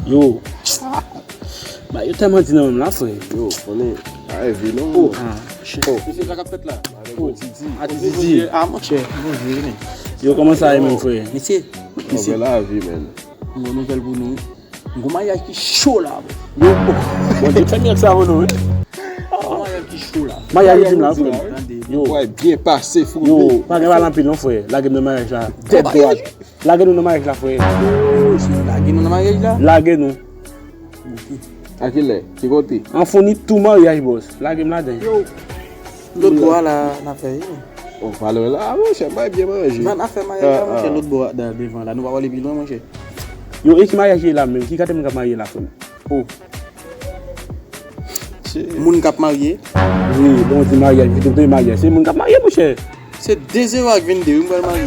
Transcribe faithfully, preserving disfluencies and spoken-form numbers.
Yo. Ba, yo tèlman di nan menm la, frè. Yo, konnen. Ay, vi non. Ah, shit. Mesye, sa k ap fèt la? Oh, a ti Didi. Ah, monchè. Yo, kòman sa ye menm, frè? Mesye, Nouvèl lavi, men. Yon nouvèl pou nou. Yon maryaj ki cho la, bro. Yo, bon, Dieu fè mirak sa pou nou, wi. Yon maryaj ki cho la. Maryaj ou di m la, frè. Tande. Yo, Wè, byen pase, fou. Yo, pa gen pale anpil non, frè. Lage m nan maryaj la. Tèt dwat. Lage nou nan maryaj la, frè. Lage nou nan maryaj la. Lage nou. A kilè? Ki kote? An fon ni tou maryaj, bòs. Lage m ladan. Lòt bò a la, n ap fè. On pale la, a monchè, bay byen manje. Nan afè maryaj la, monchè, lòt bò a, da- devan la. Nou pa wale pi lwen, monchè. Yo, e ki maryaj ye la menm? Ki kate moun k ap marye la, frè? Oh. Moun k ap marye. Wi, bon, di maryaj, videyo de maryaj. Se moun k ap marye, monchè. Se de zewo ak vennde, wi, m pral marye.